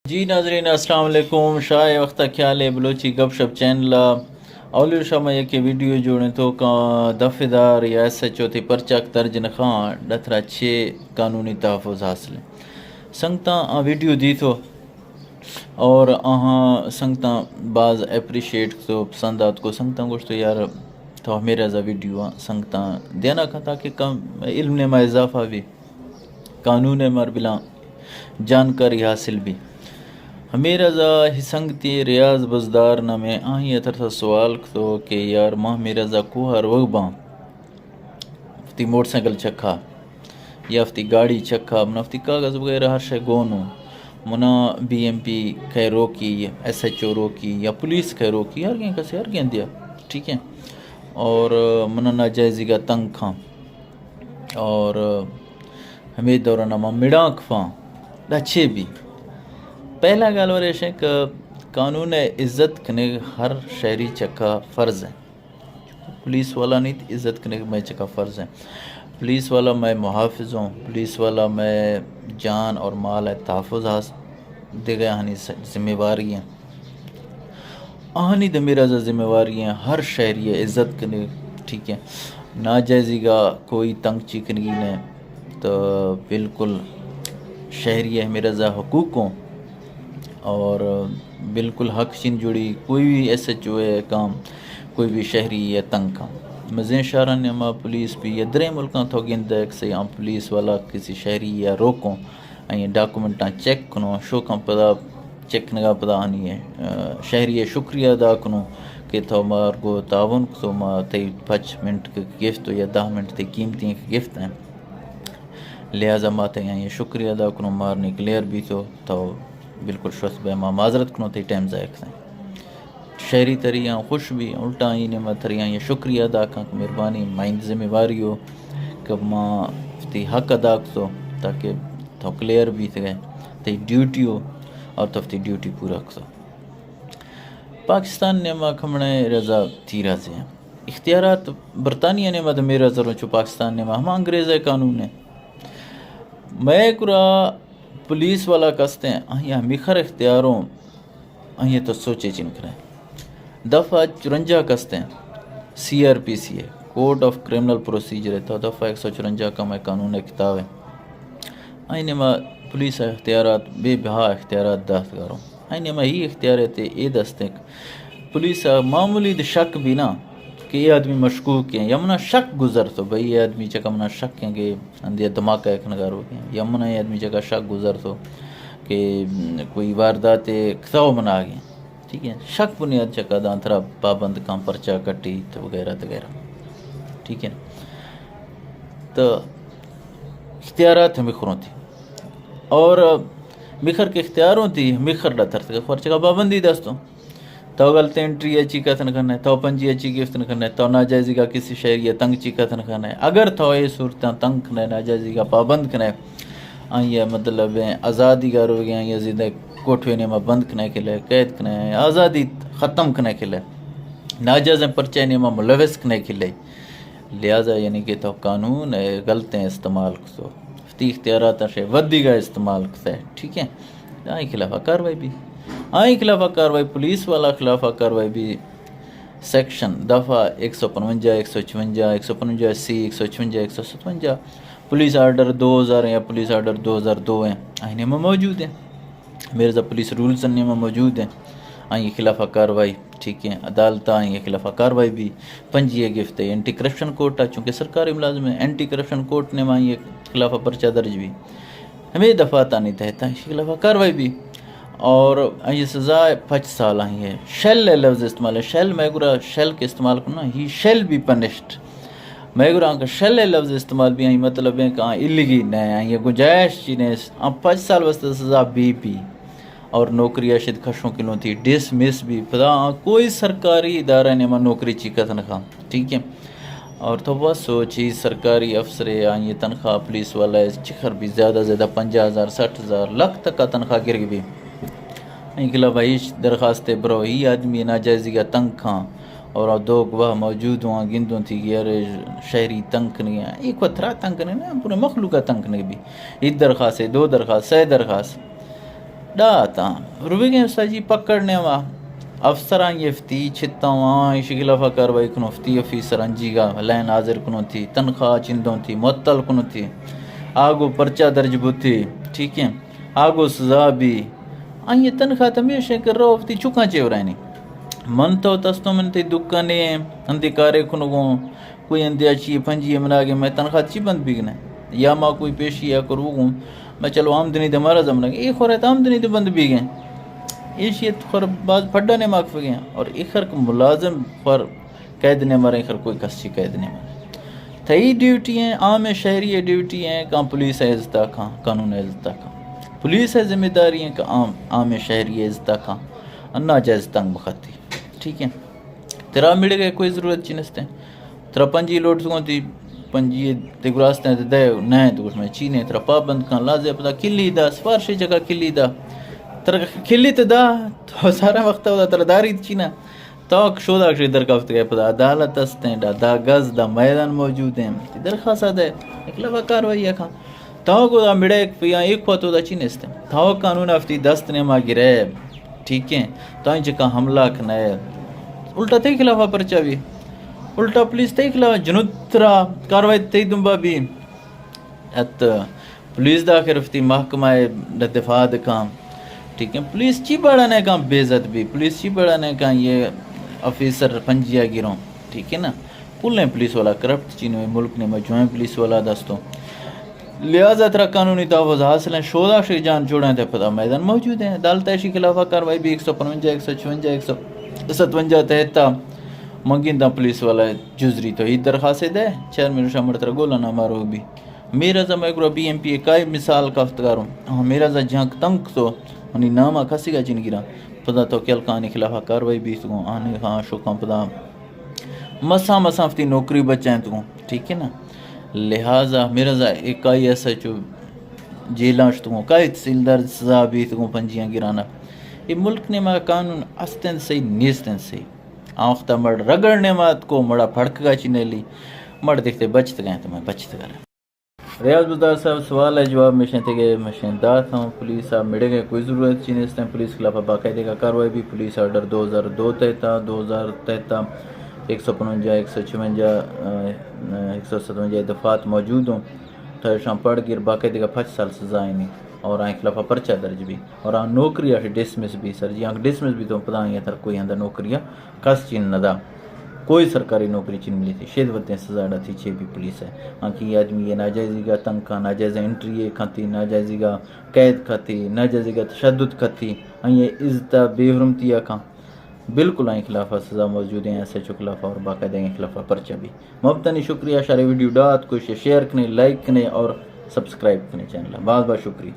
جی ناظرین، السلام علیکم۔ شاہ وقت خیال ہے بلوچی گپ شپ چینل ءَ اولی شما یک ویڈیو جوڑیں تو کا دفعہ دار یا ایس ایچ او تی پرچاک درج نخواں، ڈترا چے قانونی تحفظ حاصل ہے۔ سنگتاں آ ویڈیو دی تو اور آہاں سنگتاں باز اپریشیٹ تو پسند آت کو۔ سنگتاں گوشت تو یار تو ہمیں رضا ویڈیو آ سنگتاں دینا کھاں تاکہ کم علم نے ما اضافہ بھی قانون ءِ مر بلاں جانکاری حاصل بی۔ ہمیں رضا ہی سنگتی ریاض بزدار نامیں آہی ءَ ترسا سوال کتو کہ یار ما ہمیں رضا کوہ ءَ روگ باں، وتی موٹر سائیکل چکا یا وتی گاڑی چکا، منا وتی کاغذ وغیرہ ہر شے گون اوں، منا بی ایم پی کئے روکی، ایس ایچ او روکی یا پولیس کئے روکی، ہر گیں کسے ہر گیں دیا، ٹھیک ہے، اور منا ناجائزی کا تنگ کھاں۔ اور ہمے دوران ما مڑاں کفاں، ڈچے بی۔ پہلا گال وریش ہے کہ قانون ءِ عزت کنگ ہر شہری چکا فرض ہے۔ پولیس والا نیت، عزت کنگ مئے چکا فرض ہے۔ پولیس والا مئے محافظ ہوں، پولیس والا مئے جان اور مال ءِ تحفظ ہاس دگہ آہانی س-، ذمہ واری ہیں۔ آہانی دمیرا ذمہ واری ہیں ہر شہری ءِ عزت کنگ، ٹھیک ہے۔ ناجائزی کا کوئی تنگ چی کنگی نے تو بالکل شہری ءِ ہمیں رضا حقوق ہوں اور بالکل حق چین جوڑی کوئی بھی ایس ایچ او ہے کام، کوئی بھی شہری یا تنگ کام۔ مزین شہران نے ما پولیس بھی یا درے ملکاں تو گند ہے کہ سے ہم پولیس والا کسی شہری یا روکوں، آئی ڈاکومنٹاں چیک کنوں، شوکاں پدا چیک کنگا پدا آنی، آ، شہری ءِ شکریہ ادا کنوں کہ تو مار گو تعاون کتو، ما تئی پچ منٹ کہ گفت یا دہ منٹ تئی قیمتی کہ گفت ہیں، لہذا ما تئی آئی شکریہ ادا کنوں، مار نے کلیئر بیتو، تو بالکل شوست بے، ما معذرت کنوں تئی ٹائم ضائع کتیں۔ شہری تریاں خوش بی، الٹا آئی نے ما تریاں یہ شکریہ ادا کاں کہ مہربانی، مائند ذمہ واری ہو کہ ما تئی حق ادا کتو تاکہ تو کلیئر بیت گئے، تئی ڈیوٹی ہو اور تو تئی ڈیوٹی پورا کتو۔ پاکستان نے ما کھمنے رضا تیرا سے ہیں۔ اختیارات برطانیہ نے ما دمیرا زروں چو پاکستان نے ما ہما انگریز ہے قانون ہے۔ مئے کرا پولیس والا کستیں، آئی ہمیخر اختیاروں، آئی تو سوچے چن کریں۔ دفعہ چرنجا کستیں، سی آر پی سی ہے، کوڈ آف کرمنل پروسیجر ہے، تو دفعہ ایک سو چرنجا کا مئے قانون ہے کتاب ہے۔ آئی نے ما پولیس اختیارات، بے بہا اختیارات دات گاروں۔ آئی نے ما ہی اختیار ہے تے اے دستیں۔ پولیس ءَ معمولی دے شک بی نا کہ اے آدمی مشکوک ہیں یا منا شک گزر تو بھئی اے آدمی چکا منا شک ہیں کہ اندیا دھماکہ کنگا روک ہیں یا منا اے آدمی چکا شک گزر تو کہ کوئی واردات کتاو منا آگے، ٹھیک ہے، شک بنیاد چکا داں ترا پابند کاں، پرچہ کٹی تو وغیرہ وغیرہ، ٹھیک ہے۔ تو اختیارات ہمیں خروں تھی اور مخر کے اختیاروں تھی، مخر ڈا ترتگا خرچگا پابندی دستوں۔ تو غلط انٹری ءَ چی کتن کھنے، تو پنجی ءَ چی گفتن کھنے، تو ناجائزی کا کسی شہری ءَ تنگ چی کتن کھنے۔ اگر تو اے صورتاں تنگ کھنے، ناجائزی کا پابند کھنے، آئی ءَ مطلب آزادی کا روگے، آئی ءَ زندہ کوٹھوے نیما بند کھنے کے لئے، قید کھنے، آزادی ختم کھنے کے لئے، ناجائزیں پرچے نیما ملوث کھنے کے لئے، لہذا یعنی کہ تو قانون ءِ غلطیں استعمال کتو، وتی اختیارات شے ودیگا استعمال کتہ، ٹھیک ہے، آئی خلاف کاروائی بی، آئی خلاف کاروائی، پولیس والا خلاف کاروائی بی۔ سیکشن دفعہ ایک سو پنونجا، ایک سو چونجا، ایک سو پنونجا سی، ایک سو چونجا، ایک سو ستونجا، پولیس آرڈر دو ہزار یا پولیس آرڈر دو ہزار دو ہیں، آئی نیما موجود ہیں۔ میرزا پولیس رولز نیما موجود ہیں، آئی خلاف کاروائی، ٹھیک ہے، عدالت آئی خلاف کاروائی بی۔ پنجی ءَ گفت ہے اینٹی کرپشن کورٹ ءَ، چونکہ سرکاری ملازم ہے، اینٹی کرپشن کورٹ نے ما آئی خلاف پرچہ درج بی۔ ہمیں دفعاتانی تحت آئی خلاف کاروائی بی اور آئی سزا پچ سال آئی ہے۔ شل ءِ لفظ استعمال ہے، شل مئے گرا شل کے استعمال کرنا، ہی شل بی پنشڈ۔ مئے گرا کہ شل ءِ لفظ استعمال بی، آئی مطلب ہے کہ آ الگی نہ، آئی گنجائش چی نہیں، آ پچ سال واسطے سزا بی بی۔ اور نوکری ءَ شد کشوں کنوں تھی ڈس مس بی، پدا آ کوئی سرکاری ادارہ نیما نوکری چی کتن کھاں، ٹھیک ہے۔ اور تو بس سوچی سرکاری افسرے، آئی تنخواہ پولیس والا ہے، چکھر بی زیادہ زیادہ پنجاہ ہزار، سٹھ ہزار، لکھ تک کا تنخواہ گرگ بی۔ آئی خلاف ہیچ درخواست برو، ہی آدمی ناجائزی کا تنگ کھاں اور دو گواہ موجود ہوں، گندوں تھی کہ یار شہری تنگ کنگے ہیں، ایک وترا تنگ کنگے نا، پورے مخلوق کا تنگ کنگے بی۔ ایک درخواست ہے، دو درخواست، سہ درخواست۔ ڈا تا روگیں سجی پکڑنے وا افسراں یفتی چھتاں وا ایشی خلافا کاروائی کنو، فتی آفیسر انجیگا لائن حاضر کنو تھی، تنخواہ چندوں تھی، معطل کنو تھی، آگو پرچہ درج بوتی، ٹھیک ہے، آگو سزا بھی۔ آئیے تنخواہ تمیش ہے کہ رو فتی چکاں چے ورائنی۔ من تو تستو من تی دکانے ہندی کارے کنگوں، کوئی اندیا چی پنجی مناگے میں تنخواہ چی بند بیگنے؟ یا ما کوئی پیشی یا کرو گوں، میں چلو آمدنی دے مارا زمنگ، اے خورے تا آمدنی دے بند بیگے۔ ایشی خور باز پھڈا نے ماک فگے اور اخر کو ملازم خور قید نے مرے، اخر کوئی کس چی قید نے مرے۔ تئی ڈیوٹی ہیں عام شہری ڈیوٹی ہیں، کان پولیس ہے عزت کان، قانون ہے عزت کان۔ پولیس ہے ذمہ داری ہیں کہ عام، عام شہری عزت کان، ناجائز تنگ مختی۔ ٹھیک ہے۔ ترا مڑے گئے کوئی ضرورت چی نستے۔ ترا پنجی لوٹ سکوں تھی، پنجی تے گراستیں تے دے، نہ تو کچھ میں چینے، ترا پابند کان لازے پتا کلی دا، سفارش جگہ کلی دا۔ ترا کلی تے دا، تو سارا وقت دا ترا داری چینا۔ تو شودا کشی درکافت گئے پدا عدالت استیں، دا، دا گز دا میدان موجود ہیں۔ تی درخواست دے، اکلا کاروائی کان۔ تو کو دا مڑے پیا ایک کو تو دا چی نستے۔ تو قانون افتی دست نے ما گرے۔ ٹھیک ہے، تو انچکا حملہ کنے، الٹا تئی خلاف پرچہ بھی، الٹا پولیس تئی خلاف جنوترا کاروائی تئی دنبا بھی۔ ات پولیس دا آخر وتی محکمہ ء دفاع دکاں۔ ٹھیک ہے، پولیس چی بڑا نے کان بے عزت بھی، پولیس چی بڑا نے کان یہ آفیسر پنجیا گروں۔ ٹھیک ہے نا، پلیں پولیس والا کرپٹ چینو ملک نے مجوائیں پولیس والا دستوں۔ لہذا ترا قانونی تحفظ حاصل ہیں، شودا شی جان جوڑیں تے پدا میدان موجود ہیں۔ عدالت ایشی خلاف کاروائی بھی ایک سو پنونجا، ایک سو چونجا، ایک سو ستونجا تحت منگین دا پولیس والا جزری تو ہی درخواست دے، چیئرمین شامر ترا گولا نہ مارو بھی۔ میرا زا میں گرا بی ایم پی کائی مثال کافت کاروں۔ ہاں، میرا زا جھانک تنک تو منی نام کسی کا چن گرا۔ پدا تو کل کانی خلاف کاروائی بیت گوں، آنے ہاں شوکاں پدا مسا مسا وتی نوکری بچائیں تو، ٹھیک ہے نا؟ لہذا میرا زا ایک آئی ایس ایچ او جیلاں شتگوں، کائی تحصیلدار سزا بیتگوں پنجیاں گرانا۔ یہ ملک نے ما قانون استن صحیح نیستن صحیح۔ آ وخت مڑ رگڑ نے مات کو مڑا پھڑک گا چی نیلی، مڑ دیکھتے بچت گئے تو میں بچت کریں۔ ریاض بزدار صاحب سوال ہے جواب مشین تے گئے مشین دات ہوں پولیس آ مڑے گئے کوئی ضرورت چی نیستیں، پولیس خلاف باقاعدہ کا کاروائی بھی، پولیس آرڈر دو ہزار دو تحت، دو ہزار تحت، ایک سو پنونجا، ایک سو چونجا، ایک سو ستونجا دفعات موجود ہوں۔ تھرشان پڑ گر باقاعدہ کا پچ سال سزا ہے نہیں اور آئیں خلاف پرچہ درج بھی اور آ نوکری آ ڈسمس بھی سر جی، آنکھ ڈسمس بھی تو پدا آئیں تھر کوئی اندر نوکری آ کس چین نہ دا، کوئی سرکاری نوکری چین ملی تھی، شید وتیں سزا ڈا تھی چے بھی پولیس ہے۔ آنکہ یہ آدمی یہ ناجائزی کا تنگ کا، ناجائز انٹری ہے کھاتی، ناجائزی کا قید کھاتی، ناجائزی کا تشدد کھاتی، آئیں عزت بے حرمتی کا، بالکل آئیں خلاف سزا موجود ہیں، ایس ایچ او خلاف اور باقاعدہ آئیں خلاف پرچہ بھی۔ محبتانی شکریہ، شارے ویڈیو ڈات کو شیئر کنے، لائک کنے اور سبسکرائب کنے چینل۔ بہت بہت شکریہ۔